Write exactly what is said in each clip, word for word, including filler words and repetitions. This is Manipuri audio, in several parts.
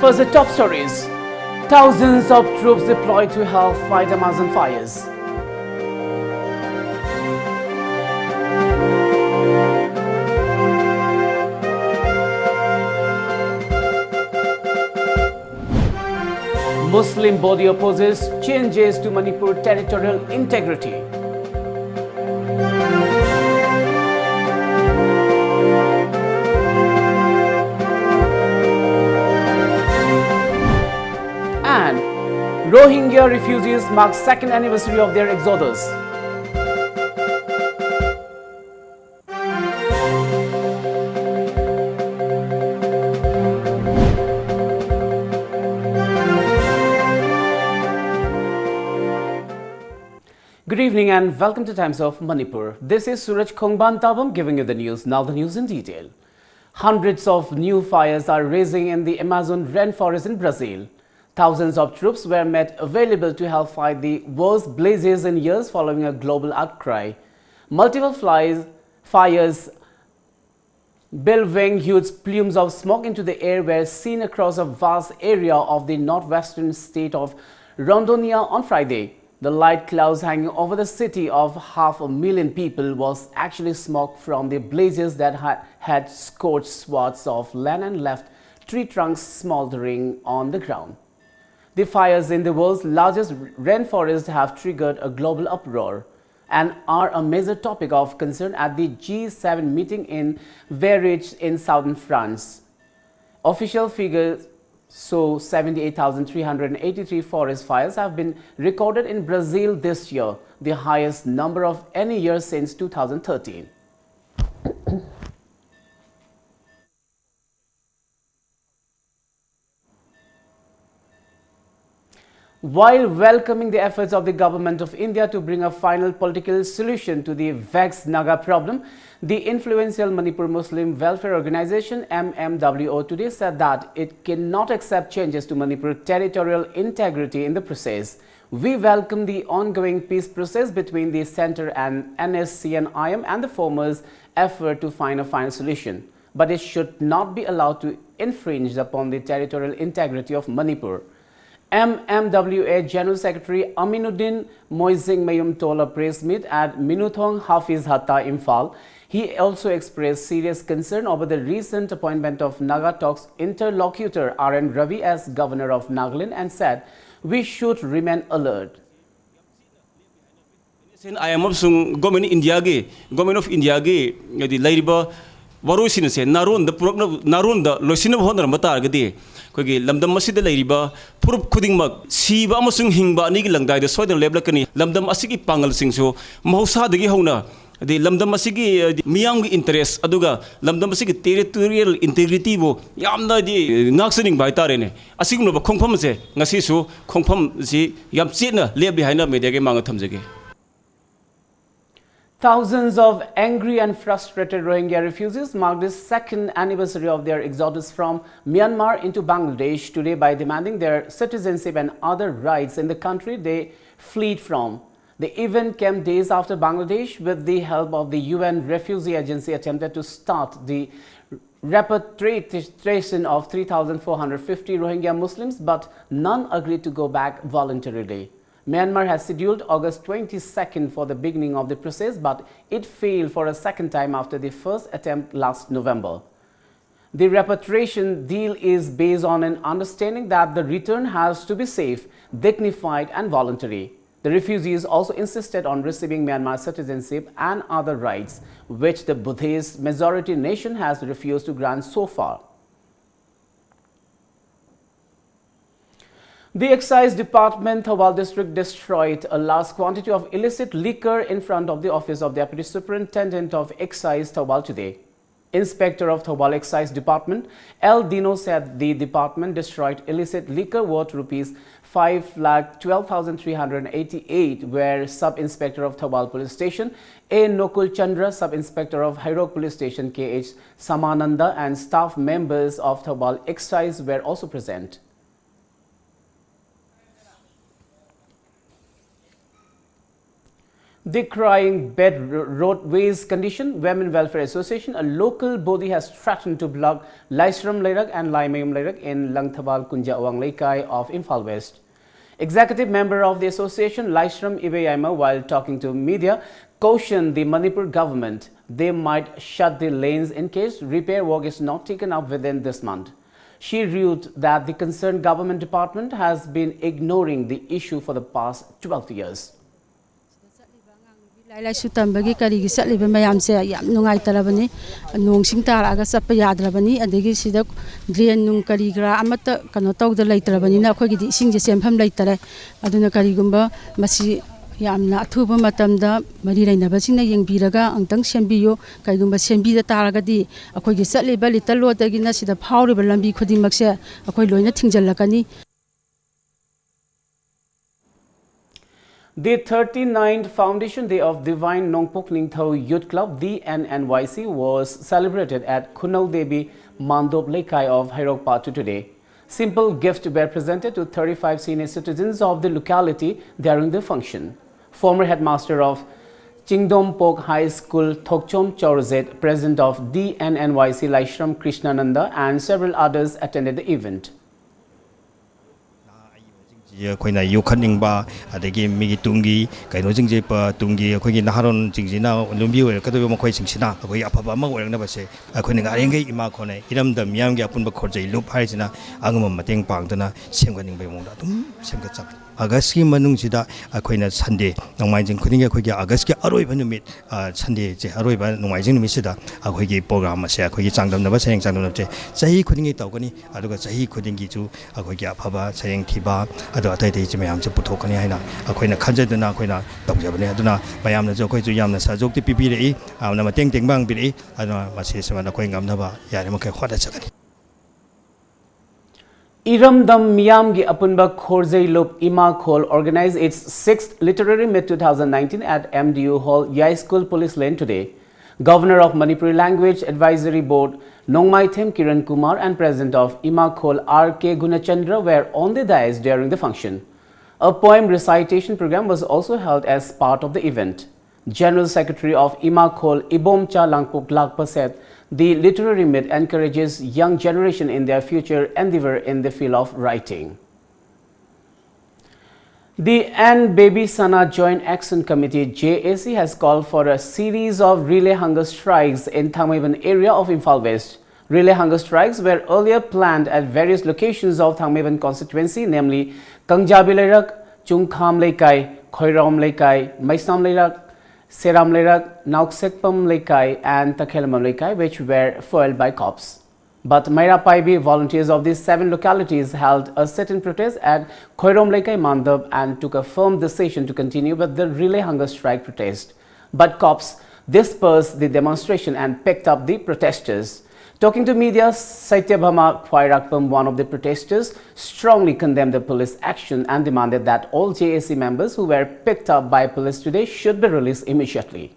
First, the top stories. Thousands of troops deployed to help fight Amazon fires. Muslim body opposes changes to Manipur territorial integrity. And Rohingya refugees mark second anniversary of their exodus. Good evening and welcome to Times of Manipur. This is Suraj Khongban Tabam giving you the news. Now the news in detail. Hundreds of new fires are raging in the Amazon rainforest in Brazil. Thousands of troops were made available to help fight the worst blazes in years following a global outcry. Multiple flies, fires billowing huge plumes of smoke into the air were seen across a vast area of the northwestern state of Rondônia on Friday. The light clouds hanging over the city of half a million people was actually smoke from the blazes that ha- had scorched swaths of land and left tree trunks smoldering on the ground. The fires in the world's largest rainforest have triggered a global uproar and are a major topic of concern at the G seven meeting in Vairelles in southern France. Official figures show seventy-eight thousand three hundred eighty-three forest fires have been recorded in Brazil this year, the highest number of any year since two thousand thirteen. While welcoming the efforts of the Government of India to bring a final political solution to the vexed Naga problem, the influential Manipur Muslim Welfare Organization, M M W O, today said that it cannot accept changes to Manipur territorial integrity in the process. We welcome the ongoing peace process between the center and N S C N I M and the former's effort to find a final solution. but it should not be allowed to infringe upon the territorial integrity of Manipur. M M W A General Secretary Aminuddin Moisingmayum told a press meet at Minuthong Hafiz Hatta, Imphal. He also expressed serious concern over the recent appointment of Naga Talks interlocutor R N Ravi as Governor of Nagaland and said, "We should remain alert." I M F ꯑꯃꯁꯨꯡ ꯒꯣꯔꯃꯦꯟ ꯏꯟꯗꯤꯌꯥꯒꯤ, ꯒꯣꯔꯃꯦꯟ ꯑꯣꯐ ꯏꯟꯗꯤꯌꯥꯒꯤ ꯍꯥꯏꯗꯤ ꯂꯩꯔꯤꯕ ꯋꯥꯔꯣꯏꯁꯤꯟ ꯑꯁꯦ ꯅꯥꯔꯣꯟꯗ ꯄꯨꯔꯛꯅꯕ, ꯅꯥꯔꯣꯟꯗ ꯂꯣꯏꯁꯤꯟꯅꯕ ꯍꯣꯠꯅꯔꯝꯕ ꯇꯥꯔꯒꯗꯤ, ꯑꯩꯈꯣꯏꯒꯤ ꯂꯝꯗꯝ ꯑꯁꯤꯗ ꯂꯩꯔꯤꯕ ꯐꯨꯔꯨꯞ ꯈꯨꯗꯤꯡꯃꯛ ꯁꯤꯕ ꯑꯃꯁꯨꯡ ꯍꯤꯡꯕ ꯑꯅꯤꯒꯤ ꯂꯪꯗꯥꯏꯗ ꯁꯣꯏꯗꯅ ꯂꯦꯞꯂꯛꯀꯅꯤ꯫ ꯂꯝꯗꯝ ꯑꯁꯤꯒꯤ ꯄꯥꯡꯒꯜꯁꯤꯡꯁꯨ ꯃꯍꯧꯁꯥꯗꯒꯤ ꯍꯧꯅ ꯍꯥꯏꯗꯤ ꯂꯝꯗꯝ ꯑꯁꯤꯒꯤ ꯍꯥꯏꯗꯤ ꯃꯤꯌꯥꯝꯒꯤ ꯏꯟꯇꯔꯦꯁ ꯑꯗꯨꯒ ꯂꯝꯗꯝ ꯑꯁꯤꯒꯤ ꯇꯦꯔꯤꯇꯣꯔꯤꯌꯦꯜ ꯏꯟꯇꯦꯒ꯭ꯔꯤꯇꯤꯕꯨ ꯌꯥꯝꯅ ꯍꯥꯏꯗꯤ ꯉꯥꯛꯆꯅꯤꯡꯕ ꯍꯥꯏꯇꯥꯔꯦꯅꯦ꯫ ꯑꯁꯤꯒꯨꯝꯂꯕ ꯈꯣꯡꯐꯝ ꯑꯁꯦ ꯉꯁꯤꯁꯨ ꯈꯣꯡꯐꯝꯁꯤ ꯌꯥꯝ ꯆꯦꯠꯅ ꯂꯦꯞꯂꯤ ꯍꯥꯏꯅ ꯃꯦꯗꯤꯌꯥꯒꯤ ꯃꯥꯡꯗ ꯊꯝꯖꯒꯦ꯫ Thousands of angry and frustrated Rohingya refugees marked the second anniversary of their exodus from Myanmar into Bangladesh today by demanding their citizenship and other rights in the country they fled from. The event came days after Bangladesh, with the help of the U N Refugee Agency, attempted to start the repatriation of three thousand four hundred fifty Rohingya Muslims, but none agreed to go back voluntarily. Myanmar has scheduled August twenty-second for the beginning of the process, but it failed for a second time after the first attempt last November. The repatriation deal is based on an understanding that the return has to be safe, dignified, and voluntary. The refugees also insisted on receiving Myanmar citizenship and other rights, which the Buddhist majority nation has refused to grant so far. The Excise Department, Thoubal District, destroyed a large quantity of illicit liquor in front of the office of Deputy Superintendent of Excise, Thoubal, today. Inspector of Thoubal Excise Department, L Dino, said the department destroyed illicit liquor worth rupees five lakh twelve thousand three hundred eighty-eight, where Sub-Inspector of Thoubal Police Station, A Nokul Chandra, Sub-Inspector of Heirok Police Station, K H Samananda, and staff members of Thoubal Excise were also present. Decrying bad ro- roadways condition, Women Welfare Association, a local body, has threatened to block Laishram Leirak and Laimayum Leirak in Langthabal Kunja Awang Leikai of Imphal West. Executive member of the association, Laishram Ibeyaima, while talking to media, cautioned the Manipur government they might shut the lanes in case repair work is not taken up within this month. She wrote that the concerned government department has been ignoring the issue for the past twelve years. ꯂꯥꯏꯔꯤꯛ ꯂꯥꯏꯁꯨ ꯇꯝꯕꯒꯤ ꯀꯔꯤꯒꯤ ꯆꯠꯂꯤꯕ ꯃꯌꯥꯝꯁꯦ ꯌꯥꯝ ꯅꯨꯡꯉꯥꯏꯇꯔꯕꯅꯤ꯫ ꯅꯣꯡꯁꯤꯡ ꯇꯥꯔꯛꯑꯒ ꯆꯠꯄ ꯌꯥꯗ꯭ꯔꯕꯅꯤ꯫ ꯑꯗꯒꯤ ꯁꯤꯗ ꯗ꯭ꯔꯦꯟ ꯅꯨꯡ ꯀꯔꯤ ꯀꯔꯥ ꯑꯃꯠꯇ ꯀꯩꯅꯣ ꯇꯧꯗ ꯂꯩꯇ꯭ꯔꯕꯅꯤꯅ ꯑꯩꯈꯣꯏꯒꯤꯗꯤ ꯏꯁꯤꯡꯁꯦ ꯆꯦꯟꯐꯝ ꯂꯩꯇꯔꯦ꯫ ꯑꯗꯨꯅ ꯀꯔꯤꯒꯨꯝꯕ ꯃꯁꯤ ꯌꯥꯝꯅ ꯑꯊꯨꯕ ꯃꯇꯝꯗ ꯃꯔꯤ ꯂꯩꯅꯕꯁꯤꯡꯅ ꯌꯦꯡꯕꯤꯔꯒ ꯑꯃꯨꯛꯇꯪ ꯁꯦꯝꯕꯤꯌꯨ꯫ ꯀꯔꯤꯒꯨꯝꯕ ꯁꯦꯝꯕꯤꯗ ꯇꯥꯔꯒꯗꯤ ꯑꯩꯈꯣꯏꯒꯤ ꯆꯠꯂꯤꯕ ꯂꯤꯇꯜ ꯔꯣꯗꯇꯒꯤꯅ ꯁꯤꯗ ꯐꯥꯎꯔꯤꯕ ꯂꯝꯕꯤ ꯈꯨꯗꯤꯡꯃꯛꯁꯦ ꯑꯩꯈꯣꯏ ꯂꯣꯏꯅ ꯊꯤꯡꯖꯤꯜꯂꯛꯀꯅꯤ꯫ The thirty-ninth Foundation Day of Divine Nongpok Ningthao Youth Club, D N N Y C, was celebrated at Khunau Devi Mandop Leikai of Hairok Patu today. Simple gifts were presented to thirty-five senior citizens of the locality during the function. Former headmaster of Chingdompok High School, Thokchom Chorzet, president of D N N Y C Laishram Krishnananda, and several others attended the event. ꯑꯩꯈꯣꯏꯅ ꯌꯣꯛꯈꯠꯅꯤꯡꯕ, ꯑꯗꯒꯤ ꯃꯤꯒꯤ ꯇꯨꯡꯒꯤ ꯀꯩꯅꯣꯁꯤꯡꯁꯦ ꯄ- ꯇꯨꯡꯒꯤ ꯑꯩꯈꯣꯏꯒꯤ ꯅꯍꯥꯔꯣꯟꯁꯤꯡꯁꯤꯅ ꯂꯣꯝꯕꯤ ꯑꯣꯏꯔꯛꯀꯗꯧꯔꯤꯕ ꯃꯈꯣꯏꯁꯤꯡꯁꯤꯅ ꯑꯩꯈꯣꯏꯒꯤ ꯑꯐꯕ ꯑꯃ ꯑꯣꯏꯔꯛꯅꯕꯁꯦ ꯑꯩꯈꯣꯏꯅ ꯉꯥꯔꯤꯈꯩ ꯏꯃꯥ ꯈꯣꯟꯅ ꯏꯔꯝꯗꯝ ꯃꯤꯌꯥꯝꯒꯤ ꯑꯄꯨꯟꯕ ꯈꯣꯔꯖꯩ ꯂꯨꯞ ꯍꯥꯏꯔꯤꯁꯤꯅ ꯑꯉꯝꯕ ꯃꯇꯦꯡ ꯄꯥꯡꯗꯨꯅ ꯁꯦꯝꯒꯠꯅꯤꯡꯕꯒꯤ ꯃꯑꯣꯡꯗ ꯑꯗꯨꯝ ꯁꯦꯝꯒꯠꯆꯕꯅꯤ꯫ ꯑꯥꯒꯁꯀꯤ ꯃꯅꯨꯡꯁꯤꯗ ꯑꯩꯈꯣꯏꯅ ꯁꯟꯗꯦ, ꯅꯣꯡꯃꯥꯏꯖꯤꯡ ꯈꯨꯗꯤꯡꯒꯤ ꯑꯩꯈꯣꯏꯒꯤ ꯑꯥꯒꯁꯀꯤ ꯑꯔꯣꯏꯕ ꯅꯨꯃꯤꯠ, ꯑ, ꯁꯟꯗꯦꯁꯦ, ꯑꯔꯣꯏꯕ ꯅꯣꯡꯃꯥꯏꯖꯤꯡ ꯅꯨꯃꯤꯠꯁꯤꯗ ꯑꯩꯈꯣꯏꯒꯤ ꯄ꯭ꯔꯣꯒ꯭ꯔꯥꯝ ꯑꯁꯦ ꯑꯩꯈꯣꯏꯒꯤ ꯆꯥꯡꯗꯝꯅꯕ, ꯁꯩꯔꯦꯡ ꯆꯥꯡꯗꯝꯅꯕꯁꯦ ꯆꯍꯤ ꯈꯨꯗꯤꯡꯒꯤ ꯇꯧꯒꯅꯤ꯫ ꯑꯗꯨꯒ ꯆꯍꯤ ꯈꯨꯗꯤꯡꯒꯤꯁꯨ ꯑꯩꯈꯣꯏꯒꯤ ꯑꯐꯕ ꯁꯩꯔꯦꯡ ꯊꯤꯕ, ꯑꯗꯣ ꯑꯇꯩ ꯑꯇꯩꯁꯤ ꯃꯌꯥꯝꯁꯦ ꯄꯨꯊꯣꯛꯀꯅꯤ ꯍꯥꯏꯅ ꯑꯩꯈꯣꯏꯅ ꯈꯟꯖꯗꯨꯅ ꯑꯩꯈꯣꯏꯅ ꯇꯧꯖꯕꯅꯤ꯫ ꯑꯗꯨꯅ ꯃꯌꯥꯝꯅꯁꯨ ꯑꯩꯈꯣꯏꯁꯨ ꯌꯥꯝꯅ ꯁꯍꯖꯣꯛꯇꯤ ꯄꯤꯕꯤꯔꯛꯏ, ꯌꯥꯝꯅ ꯃꯇꯦꯡ ꯇꯦꯡꯕꯥꯡ ꯄꯤꯔꯛꯏ꯫ ꯑꯗꯨꯅ ꯃꯁꯤꯁꯤꯃ ꯑꯩꯈꯣꯏ ꯉꯝꯅꯕ ꯌꯥꯔꯤꯃꯈꯩ ꯍꯣꯠꯅꯖꯒꯅꯤ꯫ Iramdam Miyamgi Apunba Khorzei Lup Ima Khol organized its sixth Literary Meet two thousand nineteen at M D U Hall, Yai School, Police Lane today. Governor of Manipuri Language Advisory Board, Nongmaithem Kiran Kumar, and President of Ima Khol, R K Gunachandra, were on the dais during the function. A poem recitation program was also held as part of the event. General Secretary of Ima Khol Ibomcha Langpuk Lakpa said the literary meet encourages young generation in their future endeavor in the field of writing. The End Baby Sana Joint Action Committee, J A C, has called for a series of relay hunger strikes in Thangmeiban area of Imphal West. Relay hunger strikes were earlier planned at various locations of Thangmeiban constituency, namely Kangjabi Leirak, Chungkham Leikai, Khoirom Leikai, Maisam Leirak, Seram Leirak, Nauksekpam Leikai, and Takhelamam Leikai, which were foiled by cops. But Maira Paibi volunteers of these seven localities held a sit-in protest at Khoirom Leikai Mandap and took a firm decision to continue with the relay hunger strike protest. But cops dispersed the demonstration and picked up the protesters. Talking to media, Satyabhama Khwairakpam, one of the protesters, strongly condemned the police action and demanded that all J A C members who were picked up by police today should be released immediately.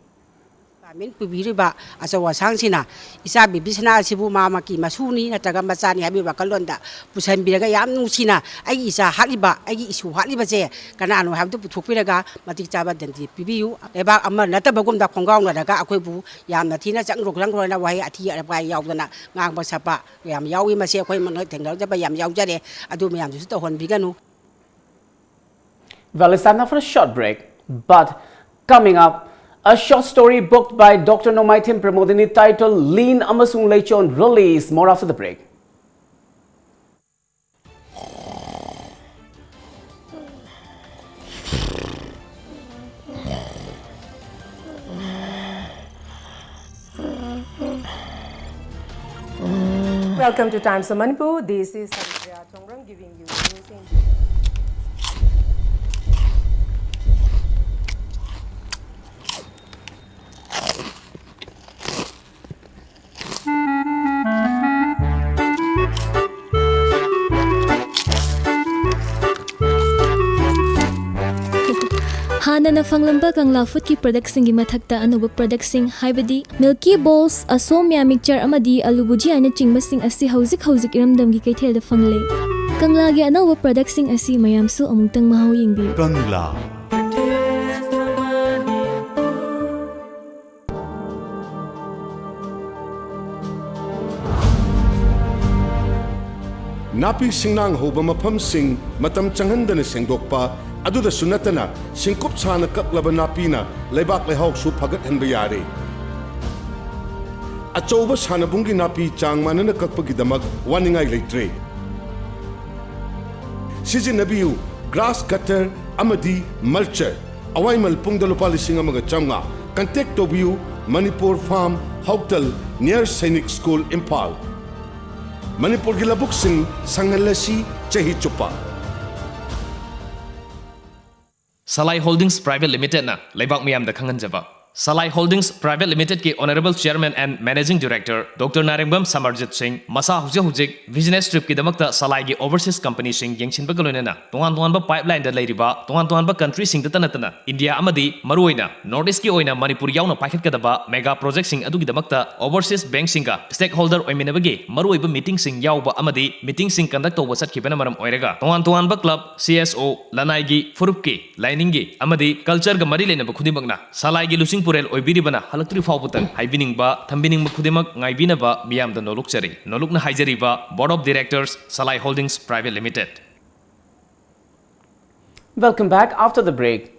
Permit ꯄꯨꯕꯤꯔꯤꯕ ꯑꯆꯧ ꯑꯁꯥꯡꯁꯤꯅ ꯏꯆꯥ ꯕꯤꯕꯤꯁꯅꯥ ꯑꯁꯤꯕꯨ ꯃꯥꯃꯛꯀꯤ ꯃꯁꯨꯅꯤ ꯅꯠꯇ꯭ꯔꯒ ꯃꯆꯥꯅꯤ ꯍꯥꯏꯕꯒꯤ ꯋꯥꯈꯜꯂꯣꯟꯗ ꯄꯨꯁꯤꯟꯕꯤꯔꯒ ꯌꯥꯝ ꯅꯨꯡꯁꯤꯅ ꯑꯩꯒꯤ ꯏꯆꯥ ꯍꯥꯠꯂꯤꯕ, ꯑꯩꯒꯤ ꯏꯁꯨ ꯍꯥꯠꯂꯤꯕꯁꯦ ꯀꯅꯥꯅꯣ ꯍꯥꯏꯕꯗꯨ ꯄꯨꯊꯣꯛꯄꯤꯔꯒ ꯃꯇꯤꯛ ꯆꯥꯕ ꯗꯟꯗꯤ ꯄꯤꯕꯤꯌꯨ꯫ ꯂꯩꯕꯥꯛ ꯑꯃ ꯅꯠꯇꯕꯒꯨꯝꯗ ꯈꯣꯡꯒꯥꯎꯅꯔꯒ ꯑꯩꯈꯣꯏꯕꯨ ꯌꯥꯝꯅ ꯊꯤꯅ ꯆꯪꯈ꯭ꯔꯣ ꯆꯪꯈ꯭ꯔꯣꯅ ꯋꯥꯍꯩ ꯑꯊꯤ ꯑꯀꯥꯏ ꯌꯥꯎꯗꯅ ꯉꯥꯡꯕ ꯁꯛꯄ ꯌꯥꯝ ꯌꯥꯎꯏ꯫ ꯃꯁꯤ ꯑꯩꯈꯣꯏ ꯊꯦꯡꯅꯖꯕ ꯌꯥꯝ ꯌꯥꯎꯖꯔꯦ꯫ ꯑꯗꯨ ꯃꯌꯥꯝꯗꯨꯁꯨ ꯇꯧꯍꯟꯕꯤꯒꯅꯨ꯫ Well, it's time now for a short break. But coming up, a short story booked by Doctor Nomaithem Pramodini titled Lean Amasung Leichon, release. More after the break. Welcome to Times of Manipur. This is Haripriya Chongrang giving you news in ꯍꯥꯟꯅꯅ ꯐꯪꯂꯝꯕ ꯀꯪꯂꯥ ꯐꯨꯗꯀꯤ ꯄ꯭ꯔꯗꯛꯁꯤꯡꯒꯤ ꯃꯊꯛꯇ ꯑꯅꯧꯕ ꯄ꯭ꯔꯗꯛꯁꯤꯡ, ꯍꯥꯏꯕꯗꯤ ꯃꯤꯜꯀꯤ ꯕꯣꯜꯁ, ꯑꯁꯣꯝꯌꯥ ꯃꯤꯛꯆꯔ ꯑꯃꯗꯤ ꯑꯂꯨ ꯕꯨꯖꯤꯌꯥꯅꯆꯤꯡꯕꯁꯤꯡ ꯑꯁꯤ ꯍꯧꯖꯤꯛ ꯍꯧꯖꯤꯛ ꯏꯔꯝꯗꯝꯒꯤ ꯀꯩꯊꯦꯜꯗ ꯐꯪꯂꯦ꯫ ꯀꯪꯂꯥꯒꯤ ꯑꯅꯧꯕ ꯄ꯭ꯔꯗꯛꯁꯤꯡ ꯑꯁꯤ ꯃꯌꯥꯝꯁꯨ ꯑꯃꯨꯛꯇꯪ ꯃꯍꯥꯎ ꯌꯦꯡꯕꯤꯌꯨ꯫ ꯀꯪꯂꯥ꯫ ꯅꯥꯄꯤ ꯁꯤꯡꯅꯥꯡ ꯍꯧꯕ ꯃꯐꯝꯁꯤꯡ ꯃꯇꯝ ꯆꯪꯍꯟꯗꯅ ꯁꯦꯡꯗꯣꯛꯄ ꯑꯗꯨꯗꯁꯨ ꯅꯠꯇꯅ, ꯁꯤꯡꯀꯨꯞ ꯁꯥꯅ ꯀꯛꯂꯕ ꯅꯥꯄꯤꯅ ꯂꯩꯕꯥꯛ ꯂꯩꯍꯥꯎꯁꯨ ꯐꯒꯠꯍꯟꯕ ꯌꯥꯔꯦ꯫ ꯑꯆꯧꯕ ꯁꯥꯟꯅꯕꯨꯡꯒꯤ ꯅꯥꯄꯤ ꯆꯥꯡ ꯃꯥꯟꯅꯅ ꯀꯛꯄꯒꯤꯗꯃꯛ ꯋꯥꯅꯤꯡꯉꯥꯏ ꯂꯩꯇ꯭ꯔꯦ꯫ ꯁꯤꯖꯤꯟꯅꯕꯤꯌꯨ ꯒ꯭ꯔꯥꯁ ꯀꯠꯇꯔ ꯑꯃꯗꯤ ꯃꯜꯆꯔ꯫ ꯑꯋꯥꯏꯃꯜ ꯄꯨꯡꯗ ꯂꯨꯄꯥ ꯂꯤꯁꯤꯡ ꯑꯃꯒ ꯆꯥꯝꯃꯉꯥ꯫ ꯀꯟꯇꯦꯛ ꯇꯧꯕꯤꯌꯨ ꯃꯅꯤꯄꯨꯔ ꯐꯥꯔꯝ, ꯍꯧꯇꯜ, ꯅꯤꯌꯔ ꯁꯩꯅꯤꯛ ꯁ꯭ꯀꯨꯜ, ꯏꯝꯐꯥꯜ꯫ ꯃꯅꯤꯄꯨꯔꯒꯤ ꯂꯧꯕꯨꯛꯁꯤꯡ ꯁꯪꯍꯜꯂꯁꯤ ꯆꯍꯤ ꯆꯨꯞꯄ꯫ Salai Holdings Private Limitedꯅ ꯂꯩꯕꯥꯛ ꯃꯤꯌꯥꯝꯗ ꯈꯪꯍꯟꯖꯕ꯫ Salai Holdings Private Limitedꯀꯤ Honourable Chairman and Managing Director Doctor ꯅꯥꯔꯦꯡꯕꯝ ꯁꯃꯔꯖꯤꯠ ꯁꯤꯡ ꯃꯁꯥ ꯍꯧꯖꯤꯛ ꯍꯧꯖꯤꯛ business tripꯀꯤꯗꯃꯛꯇ ꯁꯂꯥꯏꯒꯤ overseas companyꯁꯤꯡ ꯌꯦꯡꯁꯤꯟꯕꯒ ꯂꯣꯏꯅꯅ ꯇꯣꯉꯥꯟ ꯇꯣꯉꯥꯟꯕ pipelineꯗ ꯂꯩꯔꯤꯕ ꯇꯣꯉꯥꯟ ꯇꯣꯉꯥꯟꯕ countryꯁꯤꯡꯗꯇ ꯅꯠꯇꯅ India ꯑꯃꯗꯤ ꯃꯔꯨꯑꯣꯏꯅ North Eastꯀꯤ ꯑꯣꯏꯅ ꯃꯅꯤꯄꯨꯔ ꯌꯥꯎꯅ ꯄꯥꯏꯈꯠꯀꯗꯕ mega projectꯁꯤꯡ ꯑꯗꯨꯒꯤꯗꯃꯛꯇ overseas bankꯁꯤꯡꯒ stakeholder ꯑꯣꯏꯃꯤꯟꯅꯕꯒꯤ ꯃꯔꯨꯑꯣꯏꯕ meetingꯁꯤꯡ ꯌꯥꯎꯕ ꯑꯃꯗꯤ meetingꯁꯤꯡ conduct ꯇꯧꯕ ꯆꯠꯈꯤꯕꯅ ꯃꯔꯝ ꯑꯣꯏꯔꯒ ꯇꯣꯉꯥꯟ ꯇꯣꯉꯥꯟꯕ club, CSO, ꯂꯅꯥꯏꯒꯤ, ꯐꯨꯔꯨꯞꯀꯤ, ꯂꯥꯏꯅꯤꯡꯒꯤ ꯑꯃꯗꯤ cultureꯒ ꯃꯔꯤ ꯂꯩꯅꯕ ꯈꯨꯗꯤꯡꯃꯛꯅ ꯁꯂꯥꯏꯒꯤ ꯂꯨꯆꯤꯡ ꯄꯨꯔꯦꯜ ꯑꯣꯏꯕꯤꯔꯤꯕꯅ ꯍꯜꯂꯛꯇ꯭ꯔꯤ ꯐꯥꯎꯕꯇꯪ ꯍꯥꯏꯕꯤꯅꯤꯡꯕ, ꯊꯝꯕꯤꯅꯤꯡꯕ ꯈꯨꯗꯤꯡꯃꯛ ꯉꯥꯏꯕꯤꯅꯕ ꯃꯤꯌꯥꯝꯗ ꯅꯣꯂꯨꯛꯆꯔꯤ꯫ ꯅꯣꯂꯨꯛꯅ ꯍꯥꯏꯖꯔꯤꯕ Board of Directors, Salai Holdings Private Limited. Welcome back after the break.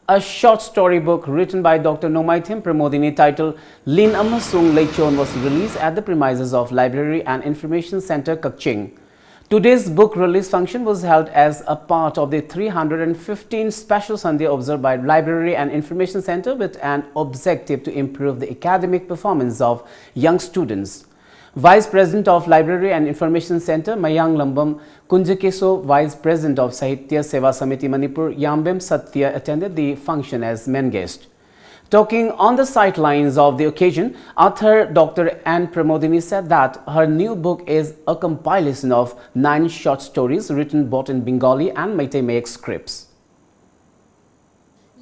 A short storybook written by Doctor Nomaithim Pramodini titled Lin Amasung Leichon was released at the premises of Library and Information Center, Kakching. Today's book release function was held as a part of the three hundred fifteen Special Sunday observed by Library and Information Center with an objective to improve the academic performance of young students. Vice President of Library and Information Center Mayang Lambam Kunjakeso, Vice President of Sahitya Seva Samiti Manipur Yambem Satya attended the function as main guest. Talking on the sidelines of the occasion, author Doctor N Pramodini said that her new book is a compilation of nine short stories written both in Bengali and Meitei Mayak scripts.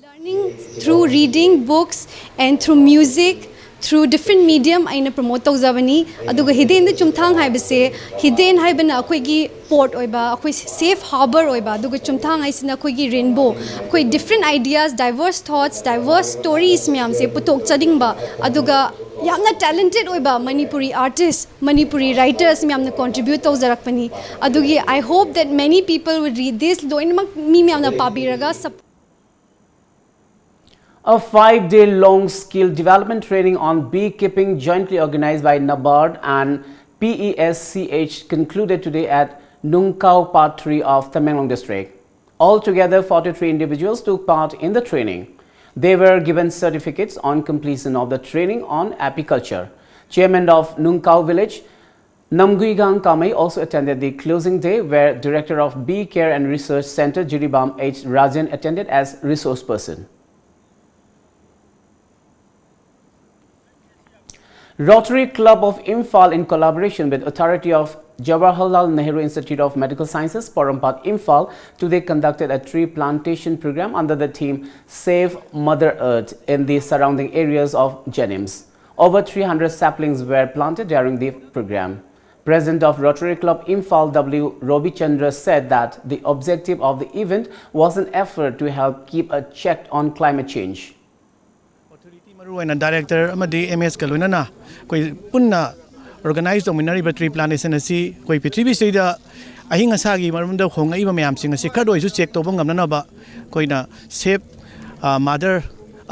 Learning through reading books and through music, Through different medium ꯑꯩꯅ promote ꯇꯧꯖꯕꯅꯤ꯫ ꯑꯗꯨꯒ ꯍꯤꯗꯦꯟꯗ ꯆꯨꯝꯊꯥꯡ ꯍꯥꯏꯕꯁꯦ, ꯍꯤꯗꯦꯟ ꯍꯥꯏꯕꯅ ꯑꯩꯈꯣꯏꯒꯤ port ꯑꯣꯏꯕ, ꯑꯩꯈꯣꯏ safe harbour ꯑꯣꯏꯕ, ꯑꯗꯨꯒ ꯆꯨꯝꯊꯥꯡ ꯍꯥꯏꯁꯤꯅ ꯑꯩꯈꯣꯏꯒꯤ rainbow, ꯑꯩꯈꯣꯏ different ideas, diverse thoughts, diverse stories ꯃꯌꯥꯝꯁꯦ ꯄꯨꯊꯣꯛꯆꯅꯤꯡꯕ, ꯑꯗꯨꯒ ꯌꯥꯝꯅ talented ꯑꯣꯏꯕ ꯃꯅꯤꯄꯨꯔꯤ artist, ꯃꯅꯤꯄꯨꯔꯤ writers ꯃꯌꯥꯝꯅ contribute ꯇꯧꯖꯔꯛꯄꯅꯤ꯫ ꯑꯗꯨꯒꯤ I hope that many people will read this. ꯂꯣꯏꯅꯃꯛ ꯃꯤ ꯃꯌꯥꯝꯅ ꯄꯥꯕꯤꯔꯒ sup- A five-day long skill development training on beekeeping, jointly organized by NABARD and P E S C H, concluded today at Nungkao Part three of Tamenglong District. Altogether, forty-three individuals took part in the training. They were given certificates on completion of the training on apiculture. Chairman of Nungkao Village, Namguigang Kamei, also attended the closing day, where Director of Bee Care and Research Center, Jiribam H Rajan, attended as resource person. Rotary Club of Imphal, in collaboration with authority of Jawaharlal Nehru Institute of Medical Sciences, Porompat, Imphal, today conducted a tree plantation program under the theme Save Mother Earth in the surrounding areas of JNIMS. Over three hundred saplings were planted during the program. President of Rotary Club Imphal W Robi Chandra said that the objective of the event was an effort to help keep a check on climate change. Authority, ꯃꯔꯨꯑꯣꯏꯅ director ꯑꯃꯗꯤ M S ꯀ ꯂꯣꯏꯅꯅ ꯑꯩꯈꯣꯏ ꯄꯨꯟꯅ organize ꯇꯧꯃꯤꯟꯅꯔꯤꯕ tree plantation ꯑꯁꯤ ꯑꯩꯈꯣꯏ ꯄ꯭ꯔꯤꯊꯤꯕꯤꯁꯤꯗ ꯑꯏꯪ ꯑꯁꯥꯒꯤ ꯃꯔꯝꯗ ꯍꯣꯡꯂꯛꯏꯕ ꯃꯌꯥꯝꯁꯤꯡ ꯑꯁꯤ ꯈꯔꯗ ꯑꯣꯏꯁꯨ check ꯇꯧꯕ ꯉꯝꯅꯅꯕ ꯑꯩꯈꯣꯏꯅ Save Mother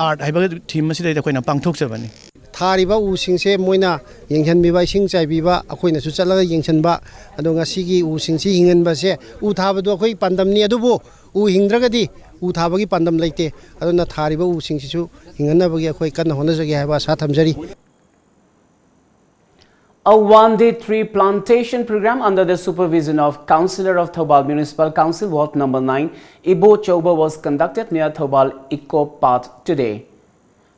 Earth ꯍꯥꯏꯕ theme ꯑꯁꯤꯗꯩꯗ ꯑꯩꯈꯣꯏꯅ ꯄꯥꯡꯊꯣꯛꯆꯕꯅꯤ꯫ ꯊꯥꯔꯤꯕ ꯎꯁꯤꯡꯁꯦ ꯃꯣꯏꯅ ꯌꯦꯡꯁꯤꯟꯕꯤꯕ, ꯏꯁꯤꯡ ꯆꯥꯏꯕꯤꯕ, ꯑꯩꯈꯣꯏꯅꯁꯨ ꯆꯠꯂꯒ ꯌꯦꯡꯁꯤꯟꯕ꯫ ꯑꯗꯣ ꯉꯁꯤꯒꯤ ꯎꯁꯤꯡꯁꯤ ꯍꯤꯡꯍꯟꯕꯁꯦ, ꯎ ꯊꯥꯕꯗꯣ ꯑꯩꯈꯣꯏ ꯄꯥꯟꯗꯝꯅꯤ, ꯑꯗꯨꯕꯨ ꯎ ꯍꯤꯡꯗ꯭ꯔꯒꯗꯤ ꯎ ꯊꯥꯕꯒꯤ ꯄꯥꯟꯗꯝ ꯂꯩꯇꯦ꯫ ꯑꯗꯨꯅ ꯊꯥꯔꯤꯕ ꯎꯁꯤꯡꯁꯤꯁꯨ ꯍꯤꯡꯍꯟꯅꯕꯒꯤ ꯑꯩꯈꯣꯏ ꯀꯟꯅ ꯍꯣꯠꯅꯖꯒꯦ ꯍꯥꯏꯕ ꯑꯥꯁꯥ ꯊꯝꯖꯔꯤ꯫ A one-day tree plantation program under the supervision of Councillor of Thoubal Municipal Council, Ward number nine, Ibo Choba, was conducted near Thoubal Eco Park today.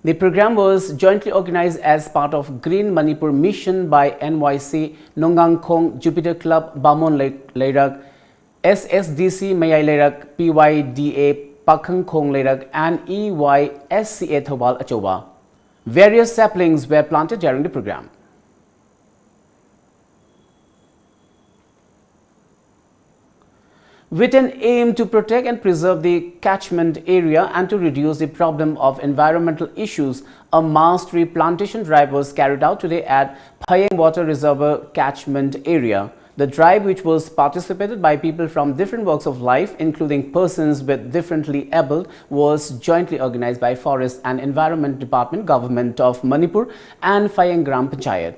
The program was jointly organized as part of Green Manipur Mission by N Y C Nongangkhong Jupiter Club Bamon Lei- Leirak, S S D C Mayai Leirak, P Y D A Pakhangkhong Leirak, and E Y S C A Thoubal Achouba. Various saplings were planted during the program. With an aim to protect and preserve the catchment area and to reduce the problem of environmental issues, a mass tree plantation drive was carried out today at Phayeng Water Reservoir catchment area. The drive, which was participated by people from different walks of life, including persons with differently abled, was jointly organized by Forest and Environment Department, Government of Manipur, and Phayeng Gram Panchayat.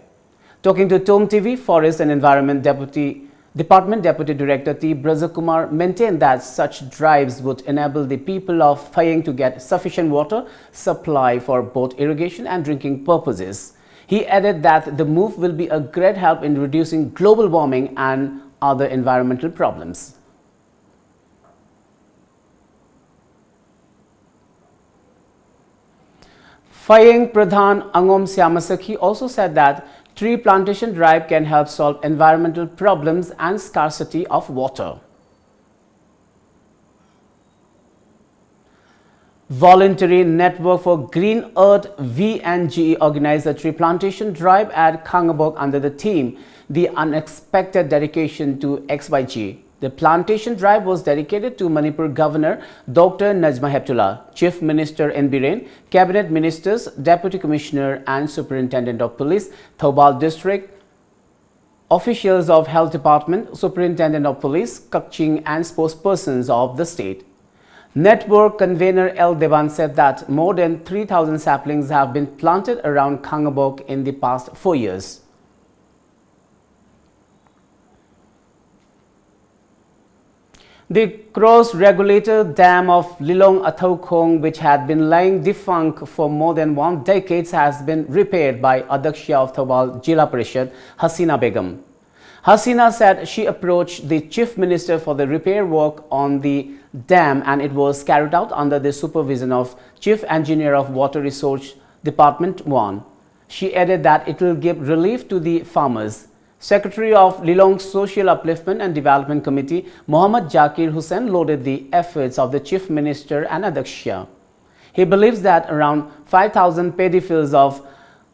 Talking to Tom T V, Forest and Environment Deputy Department Deputy Director T Brajakumar maintained that such drives would enable the people of Phayeng to get sufficient water supply for both irrigation and drinking purposes. He added that the move will be a great help in reducing global warming and other environmental problems. Phayeng Pradhan Angom Syamasakhi also said that tree plantation drive can help solve environmental problems and scarcity of water. Voluntary Network for Green Earth V N G E organized a tree plantation drive at Khangabok under the theme, The Unexpected Dedication to X Y G. The plantation drive was dedicated to Manipur Governor Doctor Najma Heptulla, Chief Minister N Biren, Cabinet Ministers, Deputy Commissioner and Superintendent of Police, Thoubal District, officials of Health Department, Superintendent of Police, Kakching and spokespersons of the state. Network convener L Deban said that more than three thousand saplings have been planted around Khangabok in the past four years. The cross regulator dam of Lilong Athaukhong, which had been lying defunct for more than one decade, has been repaired by Adakshya of Thoubal Jila Parishad, Hasina Begum. Hasina said she approached the Chief Minister for the repair work on the dam, and it was carried out under the supervision of Chief Engineer of Water Resource Department one. She added that it will give relief to the farmers. Secretary of Lilong Social Upliftment and Development Committee, Mohammad Jakir Hussain, lauded the efforts of the Chief Minister and Adakshya. He believes that around five thousand paddy fields of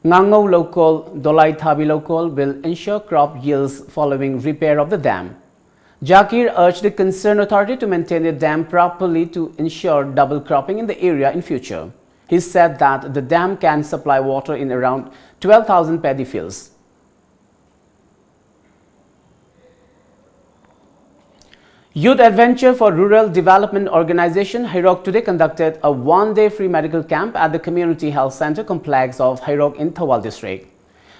Ngangou Lokol, Dolai Thabi Lokol will ensure crop yields following repair of the dam. Jakir urged the concerned authority to maintain the dam properly to ensure double cropping in the area in future. He said that the dam can supply water in around twelve thousand paddy fields. Youth Adventure for Rural Development Organization, Heirok, today conducted a one-day free medical camp at the Community Health Center complex of Heirok in Thoubal District.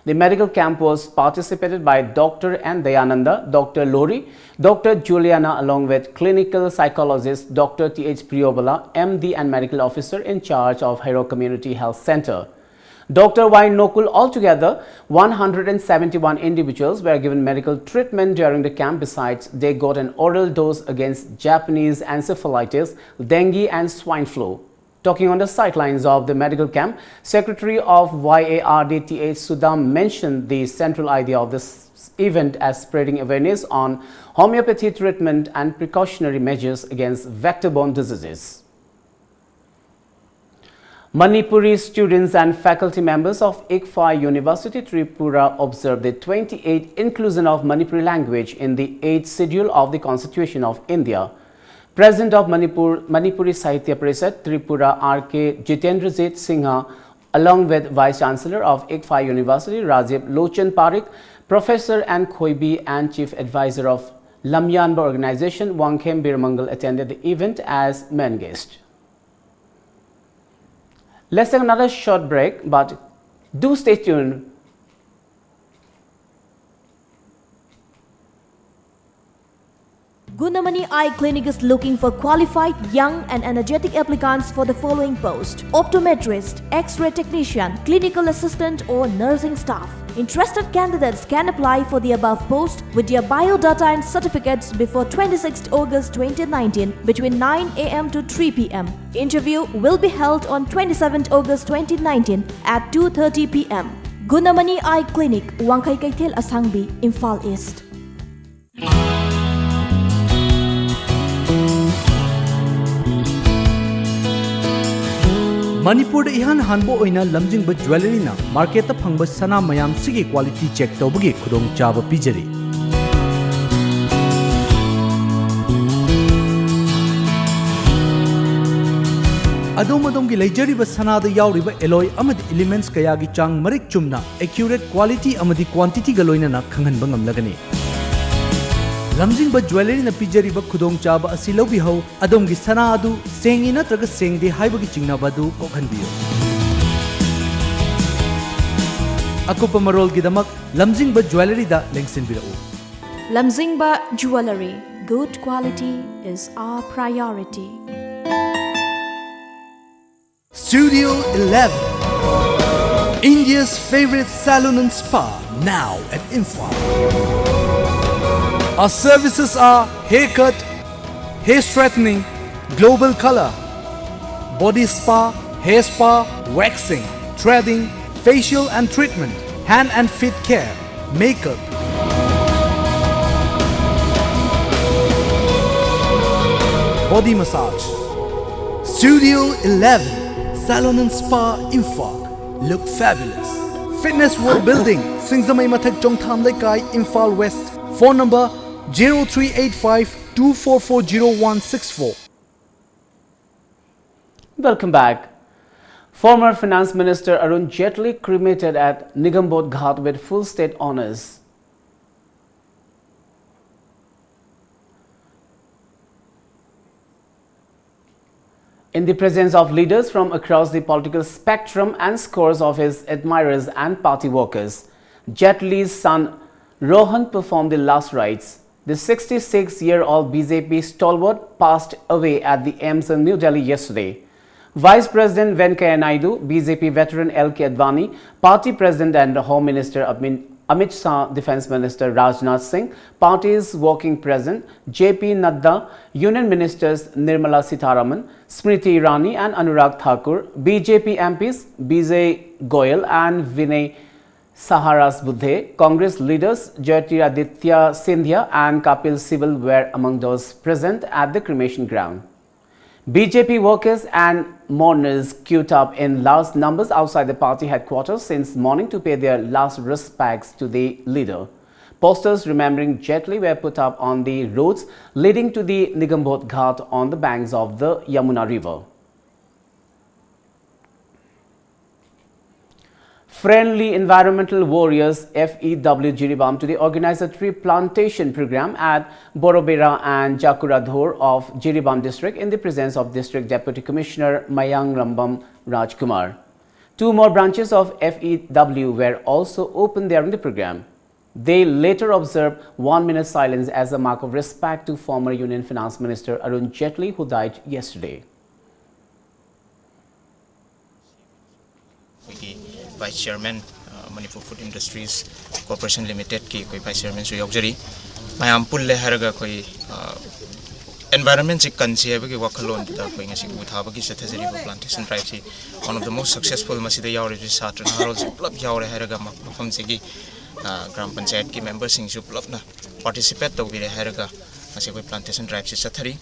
The medical camp was participated by Doctor N Dayananda, Doctor Lori, Doctor Juliana, along with clinical psychologist Doctor T H Priyobala, M D and medical officer in charge of Heirok Community Health Center. Doctor Y Nokul. Altogether, one hundred and seventy-one individuals were given medical treatment during the camp. Besides, they got an oral dose against Japanese encephalitis, dengue, and swine flu. Talking on the sidelines of the medical camp, Secretary of Y A R D T H Sudam mentioned the central idea of this event as spreading awareness on homeopathy treatment and precautionary measures against vector-borne diseases. Manipuri students and faculty members of ICFAI University Tripura observed the twenty-eighth inclusion of Manipuri language in the eighth Schedule of the Constitution of India. President of Manipur, Manipuri Sahitya Parishad Tripura, R K Jitendrajit Singha, along with Vice Chancellor of ICFAI University Rajiv Lochan Parik, Professor N Khoibi, and Chief Advisor of Lamyanba Organization Wangkhem Birmangal attended the event as main guest. Let's take another short break, but do stay tuned. Gunamani Eye Clinic is looking for qualified, young and energetic applicants for the following post: optometrist, X-ray technician, clinical assistant or nursing staff. Interested candidates can apply for the above post with their biodata and certificates before twenty-sixth August twenty nineteen between nine a m to three p m. Interview will be held on twenty-seventh August twenty nineteen at two thirty p m. Gunamani Eye Clinic, Wangkhei Keithel Asangbi, Imphal East. ꯃꯅꯤꯄꯨꯔꯗ ꯏꯍꯥꯟ ꯍꯥꯟꯕ ꯑꯣꯏꯅ ꯂꯝꯖꯤꯡꯕ ꯖ꯭ꯋꯦꯂꯔꯤꯅ ꯃꯥꯔꯀꯦꯠꯇ ꯐꯪꯕ ꯁꯅꯥ ꯃꯌꯥꯝꯁꯤꯒꯤ ꯀ꯭ꯋꯥꯂꯤꯇꯤ ꯆꯦꯛ ꯇꯧꯕꯒꯤ ꯈꯨꯗꯣꯡꯆꯥꯕ ꯄꯤꯖꯔꯤ꯫ ꯑꯗꯣꯝ ꯑꯗꯣꯝꯒꯤ ꯂꯩꯖꯔꯤꯕ ꯁꯅꯥꯗ ꯌꯥꯎꯔꯤꯕ ꯑꯦꯂꯣꯏ ꯑꯃꯗꯤ ꯏꯂꯤꯃꯦꯟꯠꯁ ꯀꯌꯥꯒꯤ ꯆꯥꯡ ꯃꯔꯤꯛ ꯆꯨꯝꯅ, ꯑꯦꯀ꯭ꯌꯨꯔꯦꯠ ꯀ꯭ꯋꯥꯂꯤꯇꯤ ꯑꯃꯗꯤ ꯀ꯭ꯋꯥꯟꯇꯤꯇꯤꯒ ꯂꯣꯏꯅꯅ ꯈꯪꯍꯟꯕ ꯉꯝꯂꯒꯅꯤ꯫ ꯂꯝꯖꯤꯡꯕ ꯖ꯭ꯋꯦꯂꯔꯤꯅ ꯄꯤꯖꯔꯤꯕ ꯈꯨꯗꯣꯡꯆꯥꯕ ꯑꯁꯤ ꯂꯧꯕꯤꯍꯧ꯫ ꯑꯗꯣꯝꯒꯤ ꯁꯅꯥ ꯑꯗꯨ ꯁꯦꯡꯉꯤ ꯅꯠꯇ꯭ꯔꯒ ꯁꯦꯡꯗꯦ ꯍꯥꯏꯕꯒꯤ ꯆꯤꯡꯅꯕ ꯑꯗꯨ ꯀꯣꯛꯍꯟꯕꯤꯌꯨ꯫ ꯑꯀꯨꯞꯄ ꯃꯔꯣꯜꯒꯤꯗꯃꯛ ꯂꯝꯖꯤꯡꯕ ꯖ꯭ꯋꯦꯂꯔꯤꯗ ꯂꯦꯡꯁꯤꯟꯕꯤꯔꯛꯎ꯫ Lamzingba Jewellery, good quality is our priority. Studio eleven, India's favorite salon and spa, now at Imphal. Our services are haircut, hair straightening, global color, body spa, hair spa, waxing, threading, facial and treatment, hand and feet care, makeup, body massage. Studio eleven, Salon and Spa, Imphal. Look fabulous. Fitness World Building, Singzamei Mathak, Chongtham Leikai, Imphal West. Phone number zero three eight five two four four zero one six four. Welcome back. Former Finance Minister Arun Jaitley cremated at Nigambodh Ghat with full state honors. In the presence of leaders from across the political spectrum and scores of his admirers and party workers, Jaitley's son Rohan performed the last rites. The sixty-six-year-old B J P stalwart passed away at the AIIMS in New Delhi yesterday. Vice President Venkaiah Naidu, B J P veteran L K Advani, Party President and Home Minister Amit Amit Shah, Defence Minister Rajnath Singh, party's working president J P Nadda, Union Ministers Nirmala Sitharaman, Smriti Irani and Anurag Thakur, B J P M Ps Bijay Goyal and Vinay Saharasbudhe, Congress leaders Jyotiraditya Scindia and Kapil Sibal were among those present at the cremation ground. B J P workers and mourners queued up in large numbers outside the party headquarters since morning to pay their last respects to the leader. Posters remembering Jaitley were put up on the roads leading to the Nigambodh Ghat on the banks of the Yamuna River. Friendly Environmental Warriors, F E W Jiribam, today organized a tree plantation program at Borobera and Jakuradhor of Jiribam district in the presence of District Deputy Commissioner Mayanglambam Rajkumar. Two more branches of F E W were also opened during the program. They later observed one minute silence as a mark of respect to former Union Finance Minister Arun Jaitley, who died yesterday. ꯑꯩꯈꯣꯏꯒꯤ vice chairman, Manipur Food Industries Corporation Limited ꯀꯤ ꯑꯩꯈꯣꯏ vice chairman ꯁꯨ ꯌꯥꯎꯖꯔꯤ꯫ ꯃꯌꯥꯝ ꯄꯨꯜꯂꯦ ꯍꯥꯏꯔꯒ ꯑꯩꯈꯣꯏ environment ꯁꯤ ꯀꯟꯁꯤ ꯍꯥꯏꯕꯒꯤ ꯋꯥꯈꯜꯂꯣꯟꯗꯨꯗ ꯑꯩꯈꯣꯏ ꯉꯁꯤ ꯎ ꯊꯥꯕꯒꯤ ꯆꯠꯊꯖꯔꯤꯕ plantation drive ꯁꯤ one of the most successful, ꯃꯁꯤꯗ ꯌꯥꯎꯔꯤꯕꯁꯤ ꯁꯥꯇ꯭ꯔ ꯅꯍꯥꯔꯣꯜꯁꯤ ꯄꯨꯂꯞ ꯌꯥꯎꯔꯦ ꯍꯥꯏꯔꯒ ꯃꯐꯝꯁꯤꯒꯤ ꯒ꯭ꯔꯥꯝ ꯄꯟꯆꯥꯌꯠꯀꯤ member ꯁꯤꯡꯁꯨ ꯄꯨꯂꯞꯅ participate ꯇꯧꯕꯤꯔꯦ ꯍꯥꯏꯔꯒ ꯉꯁꯤ ꯑꯩꯈꯣꯏ plantation drive ꯁꯤ ꯆꯠꯊꯔꯤ꯫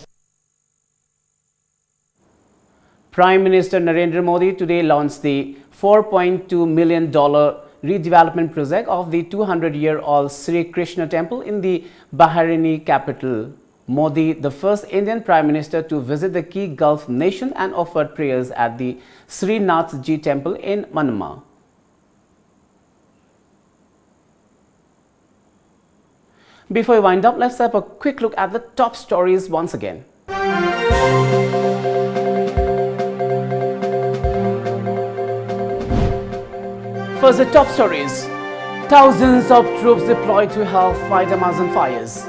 Prime Minister Narendra Modi today launched the four point two million dollar redevelopment project of the two hundred year old Sri Krishna Temple in the Bahraini capital. Modi, the first Indian Prime Minister to visit the key Gulf nation and offered prayers at the Srinathji Temple in Manama. Before we wind up, let's have a quick look at the top stories once again. First, the top stories. Thousands of troops deployed to help fight Amazon fires.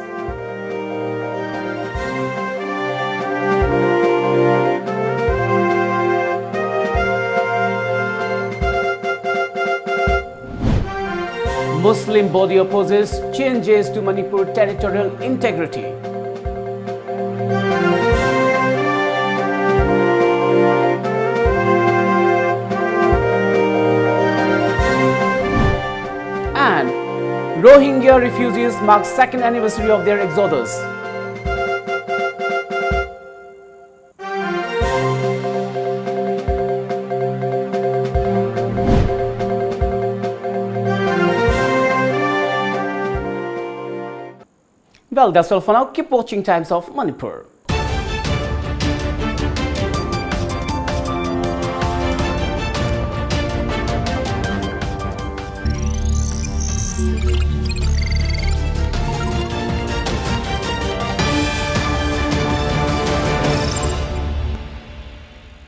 Muslim body opposes changes to Manipur territorial integrity. And Rohingya refugees mark second anniversary of their exodus. Well, that's all for now. Keep watching Times of Manipur.